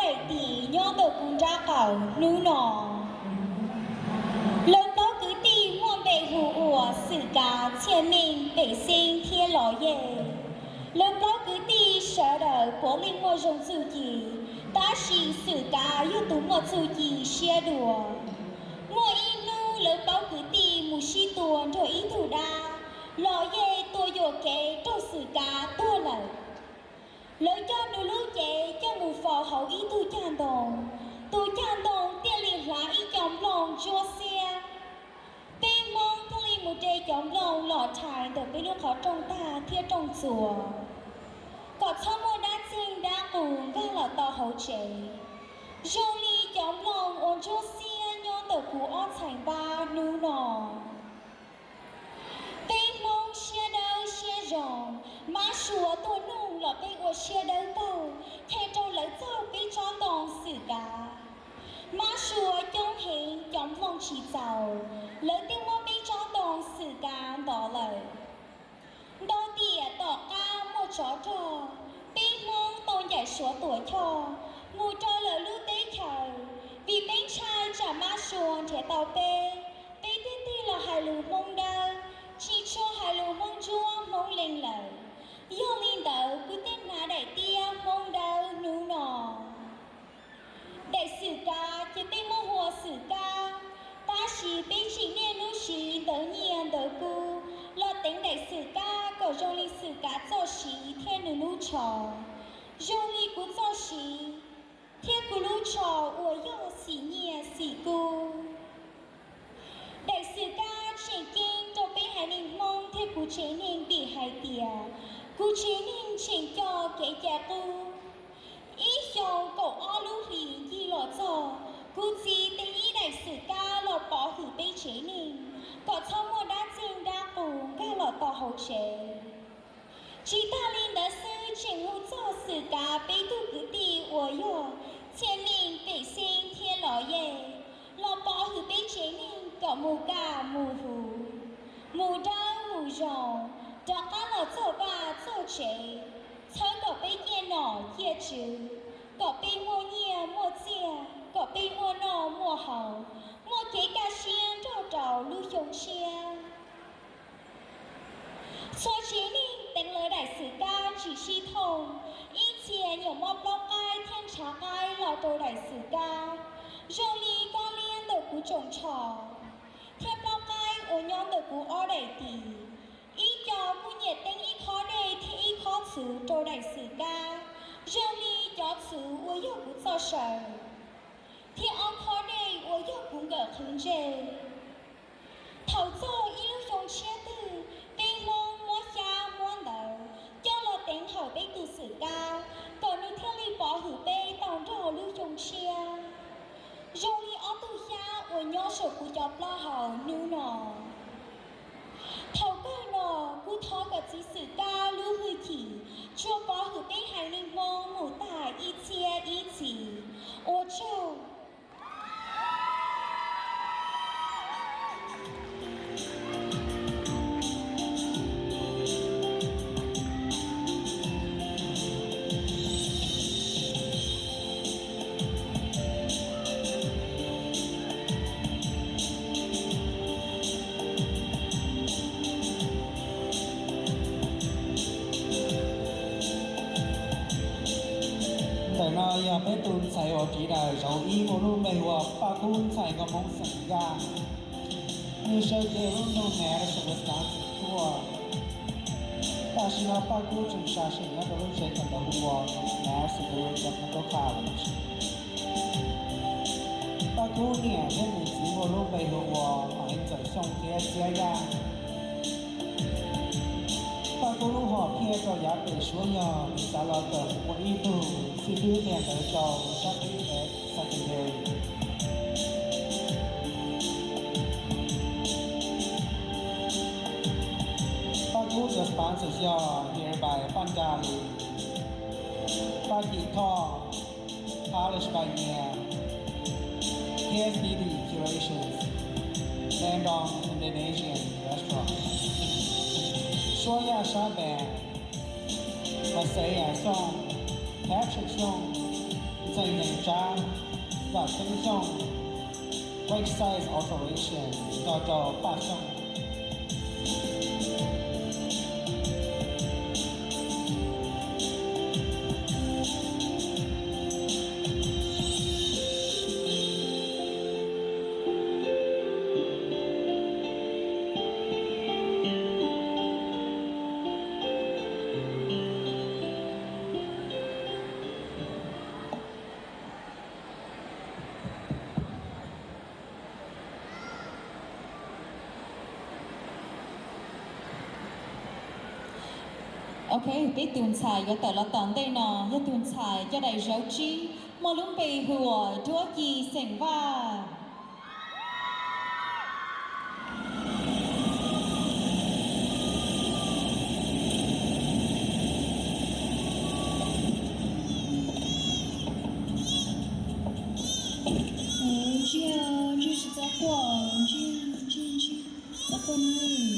Daim tim nyob ntawm kuv nraub qaum hnub no. Lawv plaub kwv tij muaj npe hu ua Xwm Kav, Txhiaj Meej, Pem Xeeb thiab Los Yej. Lawv plaub kwv tij sawv daws puav leej muaj zoo txuj ci, tab sis Xwm Kav yog tus muaj txuj ci siab dua. Muaj ib hnub lawv plaub kwv tij mus sib tua nrog ib tug dab, Los Yej tua yuam kev raug Xwm Kav tuag lawm. Lawv coj nws lub cev coj mus faus hauv ib tug caj ntoo, tus caj ntoo thiaj li hlav ib co nplooj ntsuab xiab. Peb Hmoob thiaj li mus de cov nplooj los rhais ntawm peb lub qhov rooj tag thiab rooj txuas, kom txhob muaj dab txeeg dab qus nkag los tau hauv tsev, zoo li cov nplooj uas ntsuab xiab nyob ntawm kuv ob txhais npab hnub no. Peb Hmoob siab dawb siab zoo, mab sua tuaj nug los peb ua siab dawb paug, qhia rau lawv txog peb tsob ntoo Xwm Kav. Mab sua coob heev cov nplooj tsis txaus, lawv thiaj muab peb tsob ntoo Xwm Kav ntov lawm. Ntau tiam tom qab muaj tsov rog, peb Hmoob tau ncaim Suav tuam choj mus rau lawv lub teb chaws, vim peb ntshai tsam mab sua nrhiav tau peb, peb thiaj tig los hais lus Hmoob Dawb, tsis tshua hais lus Hmoob Ntsuab Hmoob Leeg lawm. Yog li ntawd kuv thiaj hnav daim tiab Hmoob Dawb hnub no. Daim Xwm Kav ces peb muab hu ua Xwm Kab, tab sis peb tsim niaj hnub siv ntawv nyiaj ntawv kub los teev daim Xwm Kab kom zoo li Xwm Kav txoj siv thiab nws lub tsho, zoo li kuv txoj siv thiab kuv lub tsho uas yog xim nyiaj xim kub. Daim Xwm Kab tseem ceeb rau peb haiv neeg Hmoob thiab kuv tsev neeg vim hais tias kuv tsev neeg tseem coj kev cai qub. Ib xyoo kaum ob lub hlis ncig los txog, kuv txiv teev ib daim Xwm Kab los pov hwm peb tsev neeg kom txhob muaj dab txeeg dab qus nkag los tau hauv tsev. Tsis tag li ntawd xwb, tseem hu txog Xwm Kav peb tug kwv tij uas yog Txhiaj Meej, Pem Xeeb thiab Los Yej los pov hwm peb tsev neeg kom mus kaj mus huv, mus dawb mus zoo, rov qab los txog vaj txog tsev, txhawb kom peb ciaj nom ciaj tswv, kom peb muaj nyiaj muaj txiaj, kom peb muaj noj muaj haus, muaj kev kaj siab nrog rau lub xyoo tshiab. Txhua tsev neeg teev lawv daim Xwm Kab tsis sib thooj, ib txhia nyuam mob plaub qaib thiab ntshav qaib los rau daim Xwm Kab, zoo li kob liab ntawm kuv tsoos tsho, thiab plaub qaib uas nyob ntawm kuv ob daim tis. Ib co kuj nyiam teeb ib khob dej thiab ib khob txhuv rau daim Xwm Kab, zoo li cov txhuv uas yog kuv txoj saw, thiab ob khob dej uas yog kuv nkawm qhwv ntsej. Thaum txog ib lub xyoo tshiab twg, peb Hmoob muab xyab muab ntawv coj los teev hawm peb tus Xwm Kab, kom nws thiaj li pov hwm peb tau nrog lub xyoo tshiab, zoo li ob tug xyab uas nyob saum kuv cov plaub hau hnub no. Thaum kawg no, kuv thov kom txiv Xwm Kab lub hwj chim tsuas pov hwm peb haiv neeg Hmoob mus tag ib txhiab ib txhis. Ua tsaug. Ntawm no yog peb tus ntxhais uas tiv daws zaum ib muaj lub npe hu ua Paj Kub ntxhais nkauj Hmoob xeem Yaj. Nws sawv cev lub nroog Madison, Wisconsin tuaj. Tam sim no Paj Kub tseem sam seem nyob rau lub tsev kawm ntawv hu ua Madison Wisconsin College. Paj Kub niam thiab nws txiv muaj lub npe hu ua Maiv Ntxawm Xyooj thiab Txiab Yaj. Paj Kub lub hom phiaj rau yav pem suav yog nws xav los kawm ua ib tug xib fwb nias ntawv rau sab teb chaws Saturday. Paj Kub cov sponsors yog Hiav Npais Paj Nra Lis, Paj Kim Thoj, Polish by Nyias, K S B D Curations, Landong Indonesian Restaurant, Suab Yaj Sab Band, Mas Xes Yas Xyooj, Patrick Xyooj, Txais neeg tsab, Vam Xeeb Xyooj, Lakeside Alteration, nto rau Paj Xyooj. Ok, peb tus ntxhais yuav tawm los tom ntej no yog tus ntxhais coj daim zauv tsib, muaj lub npe hu ua Duab Ci xeem Vaj. Ntsej, ntsej tsis txhob quaj, ntsej, ntsej, ntsej, txhob quaj nawb.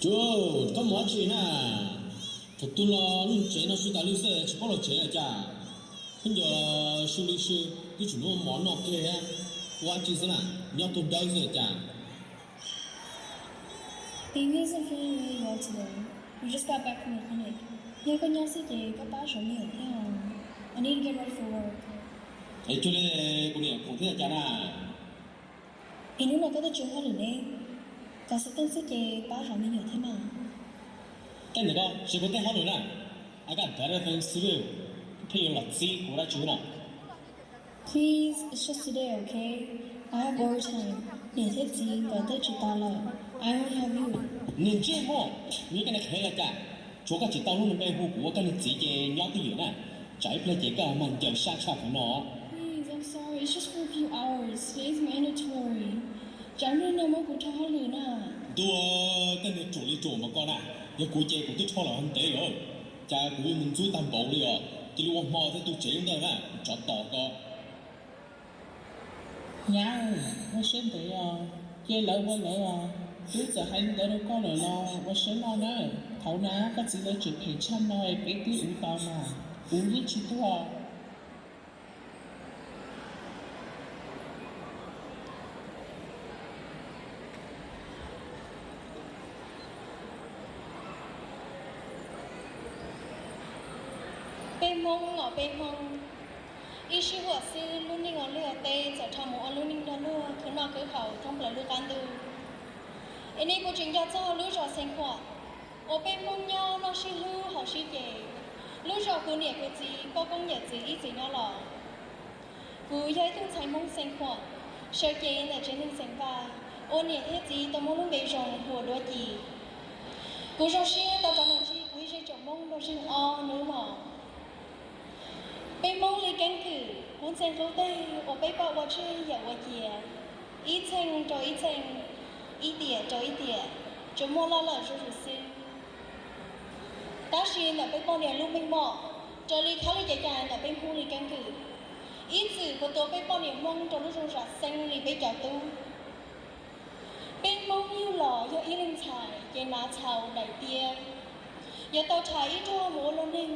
Tsuas, koj mus dab tsi na? Thaum twg los lub tsev no sib tas lwj xwb tsis paub los tsev cas? Khaub ncaws su li su, twb tsis muaj mov noj kiag, ua dab tsi xwb na, nyob tuag dawb xwb cas? Baby isn't feeling really well today. We just got back from the clinic. Yog koj nyob xwb ces koj pab zov me nyuam thiab os. I need to get ready for work. Es cuag li kuv niam khoom thiab cas na? Es hnub no koj twb tsis ua hauj lwm ne, koj xav teej xwb ces pab zov me nyuam thiab mas. Tej ntawd koj tsis ua tej hauj lwm na. I got better things to do. Pheej yuav los txib kuv dab tsi na? Please, it's just today, okay? I have overtime. Niam thiab txiv nkawd twb tsis tau lawm. I only have you. Niag ntsej muag, nyob koj niag qhev los cas? Tsuav koj tsis tau lub npe hu kuv ua koj niag txiv ces nyob twj ywm na. Tsam ib pliag ces koj mag ncaws sab tshaj qhov no. Please, I'm sorry. It's just for a few hours. Today's mandatory. Tsam ib pliag no muab kuv rho hauj lwm na. Ntuj, koj niag ruam li ruam mas koj na. Yog kuv ces kuv twb rho los ntev lawm. Cas kuv yuav mus ntxub tag npaum li os. Cia li ua hmo thiab tu tsev ntawd na, tsov tom koj. Nyab, ua siab ntev os. Cia lawv ua lawv os. Twb txawm hais li ntawd rau koj lawm los ua siab noj na. Thaum na koj txiv lawv tseem phem tshaj no es peb twb ua tau mas. Kuv yeej tsis tuag. Peb Hmoob los peb Hmoob, ib sij huam xwb lub neej ua liaj ua teb txawm rho mus ua lub neej nrog luag khwv noj khwv haus thoob plaws lub qab ntuj. Es nej puas tseem nco txog lub zos Xeev Khuam uas peb Hmoob nyob noj sib hlub haus sib ce, lub zos kuv niam kuv txiv poj koob yawm txwv ib txwm nyob los? Kuv yog ib tug ntxhais Hmoob Xeev Khuam, sawv cev ntawm tsev neeg Xeev Vaj, uas niam thiab txiv tau muab lub npe zoo hu ua Duab Ci. Kuv zoo siab tau rov los ntsib kuv ib zej tsoom Hmoob nrog zeeg ob hnub no. Peb Hmoob li keeb kwm, qub txeeg qub teg uas peb pab ua tseg yam ua cia, ib txheej rau ib txheej, ib tiam rau ib tiam, tsuas muaj loj lawm zuj zus xwb. Tab sis ntawm peb poj niam lub meej mom, raws li khab li cev cai ntawm peb Hmoob li keeb kwm, ib txwm puas tua peb poj niam Hmoob rau lub zoo zam xeeb li peb cov tub. Peb Hmoob yug los yog ib leeg ntxhais ces hnav txhaum daim tiab, yuav tau rhais ib rooj mus ua luag neeg.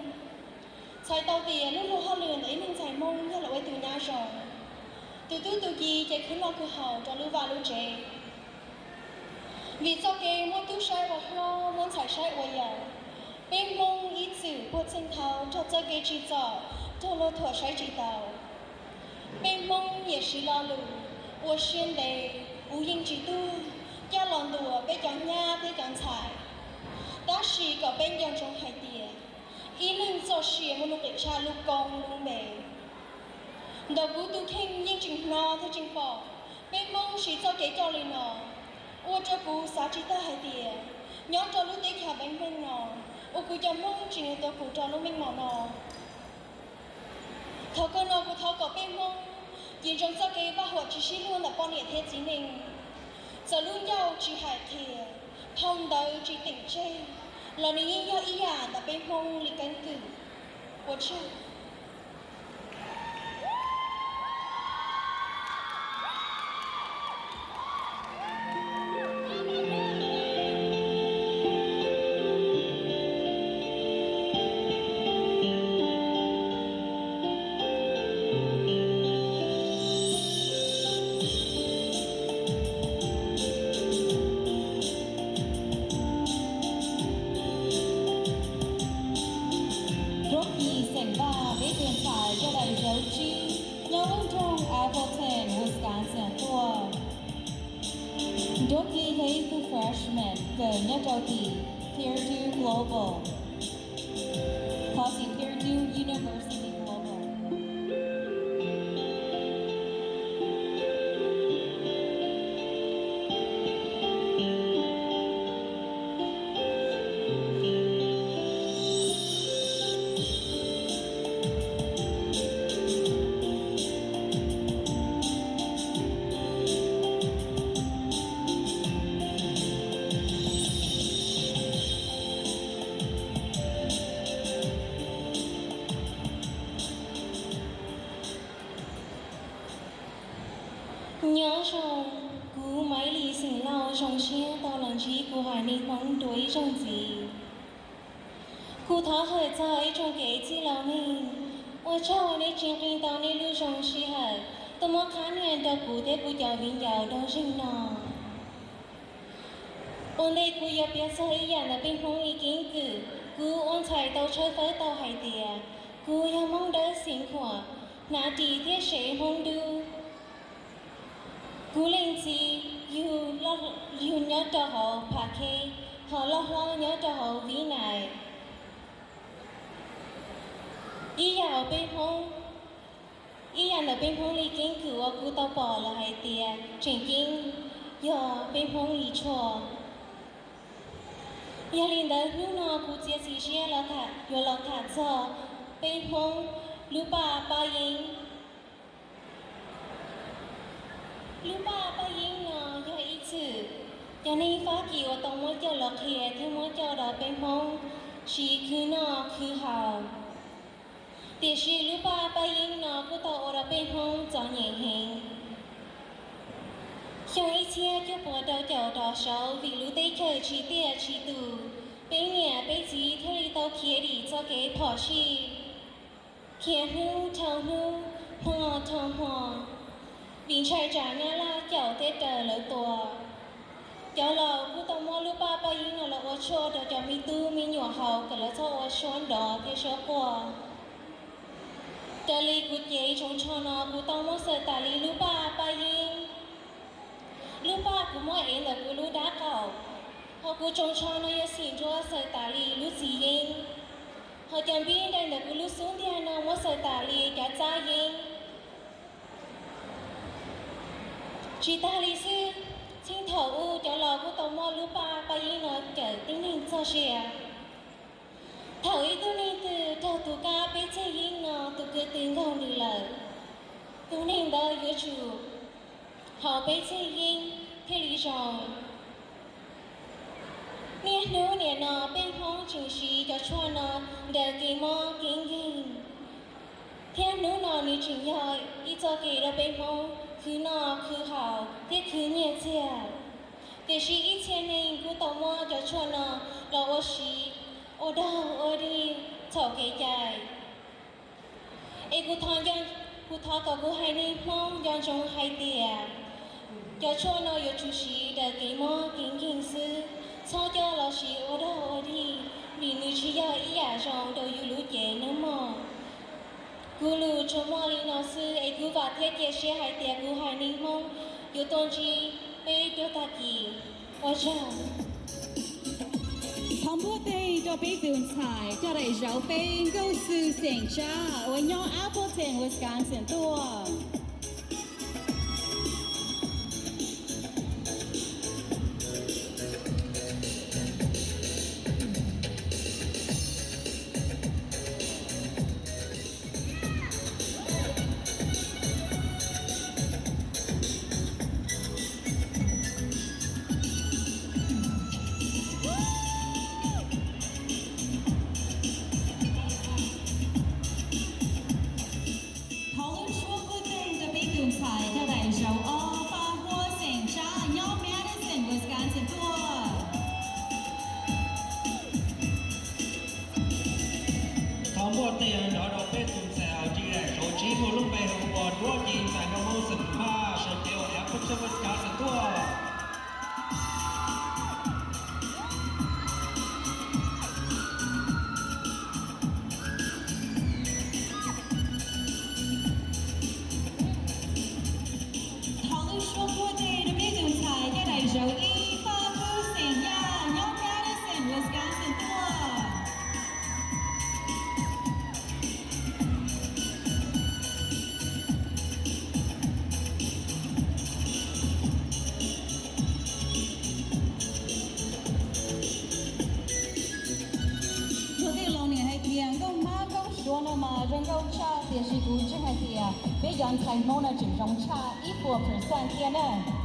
Txhais tau tias lub luag hauj lwm ntawm ib leeg ntxhais Hmoob yog los ua ib tug nyab zoo, tus tub tus ki ces khwv noj khwv haus rau lub vaj lub tsev. Vim txoj kev muab tub saib ua hlob, muab ntxhais saib ua yau, peb Hmoob ib txwm puag txheej thaud raug txoj kev tsim txom, raug luag thuam saib tsis taus. Peb Hmoob nyiam siv lo lus, ua siab ntev, kuv yeej tsis tuag, coj los ntuas peb cov nyab thiab cov ntxhais. Tab sis kom peb nco ntsoov hais tias, ib leeg txoj sia muaj nuj nqis tshaj lub koob lub npe. Ntawm kuv tus kheej yeej tseem hnov thiab tseem pom, peb Hmoob siv txoj kev coj li no, ua rau kuv xav tsis tag hais tias, nyob rau lub teb chaws Beev Meej no, uas kuv cov Hmoob tseem yuav tuav kum rau lub meej mom no. Thaum kawg no kuv thov kom peb Hmoob cia ntsoov txoj kev vaj huam tsis sib luag ntawm poj niam thiab txiv neej. Txawm lub ncauj tsis hais qhia, phau ntawv tsis teem tseg, los nws yeej yog ib yam ntawm peb Hmoob li keeb kwm. Ua tsaug. Doki yog ib tug freshman kawm nyob rau tim Purdue Global, thov tim Purdue University Global. Nyob zoo, kuv Maiv Lis xeem Lauj zoo siab tau los ntsib kuv haiv neeg Hmoob dua ib zaug ntxiv. Kuv thov hawm txog ib tsoom kev txij laus neeg, ua tsaug nej tsis nqis tau nej lub zoo sij hawm tuaj muab qhab nias rau kuv thiab kuv cov viv ncaus dua zeeg no. Ua ntej kuv yuav piav txog ib yam ntawm peb Hmoob li keeb kwm, kuv ua ntxhais tau tshawb fawb tau hais tias kuv yog Hmoob dawb xeev khuam, hnav ris thiab sev Hmoob dub. Kuv leej txiv yug nyob rau hauv Phav Khej, ho loj hlob nyob rau hauv Vib Nais. Ib yam peb Hmoob, ib yam ntawm peb Hmoob li keeb kwm uas kuv tau pom los hais tias tseem ceeb yog peb Hmoob li tshuaj. Yog li ntawd hnub no kuv txiav txim siab yuav los tham txog peb Hmoob lub paj paj yeeb. Lub paj paj yeeb no yog ib txwm cov neeg Fab Kis uas tau muab coj los qhia thiab muab coj rau peb Hmoob siv khwv noj khwv haus. Tiam sis lub paj paj yeeb no kuj tau ua rau peb Hmoob txom nyem heev. Xyoo ib txhiab cuaj puas rau caum rau saud vim lub teb chaws tsis tiaj tsis tus, peb niam peb txiv thiaj li tau khiav dim txoj kev phom sij, khiav hnub dhau hnub, hmo dhau hmo, vim ntshai tsam Nyab Laj caum thiab raws lawv tua. Cov laus kuj tau muab lub paj paj yeeb no los ua tshuaj rau cov me tub me nyuam haus kom lawv txhob ua suab nrov thiab suab quaj. Raws li kuv cev tsoos tsho no kuv tau muab xaws tas li lub paj paj yeeb. Lub paj kuv muab ev ntawm kuv lub dab qaum, ho kuv tsoos tsho no yuav xim nrua xaws tas li lub txiv yeeb, ho cov npib nraim ntawm kuv lub xub ntiag no muab xaws tas li cov txab yeeb. Tsis tas li xwb, txheej thaum ub cov laus kuj tau muab lub paj paj yeeb no cawm tib neeg txog sia. Thaum ib tug neeg twg raug tus kab peb txheej yeeb no tus kwv twg nkaug nws lawm, tus neeg ntawd yuav tsum haus peb txheej yeeb thiaj li zoo. Niaj hnub nim no peb Hmoob tseem siv cov tshuaj no daws kev mob kev nkeeg, thiab hnub no nws tseem yog ib txoj kev rau peb Hmoob khwv noj khwv haus thiab khwv nyiaj txiag. Tiam sis ib txhia neeg kuj tau muab cov tshuaj no los ua siv ua daug ua dig txhaum kev cai. Es kuv thov, kuv thov kom kuv haiv neeg Hmoob nco ntsoov hais tias cov tshuaj no yuav tsum siv daws kev mob kev nkeeg xwb, txhob coj los siv ua daug ua dig, vim nws tsis yog ib yam zoo rau yus lub cev nawb mog. Kuv lus tsuas muaj li no xwb es kuv vam thiab cia siab hais tias kuv haiv neeg Hmoob yuav tuaj ntsib peb rau tag kis. Ua tsaug. Thov npuaj teg rau peb tus ntxhais coj daim zauv peb Nkauj Xwm xeem Tsab uas nyob Appleton, Wisconsin tuaj. Thov lub suab npuaj teg rau peb tus ntxhais coj daim zauv ob Paj Huab xeem Tsab nyob Madison, Wisconsin tuaj. Thov npuaj teg nrov rau peb tus ntxhais hauv ris daim zauv tsib muaj lub npe hu ua Duab Ci ntxhais nkauj Hmoob xeem Phaj, sawv cev uas Appleton, Wisconsin tuaj. Thov lub suab npuaj teg rau peb tus ntxhais coj daim zauv Peb cov ntxhais Hmoob no tseem zoo tshaj ib puas percent thiab na.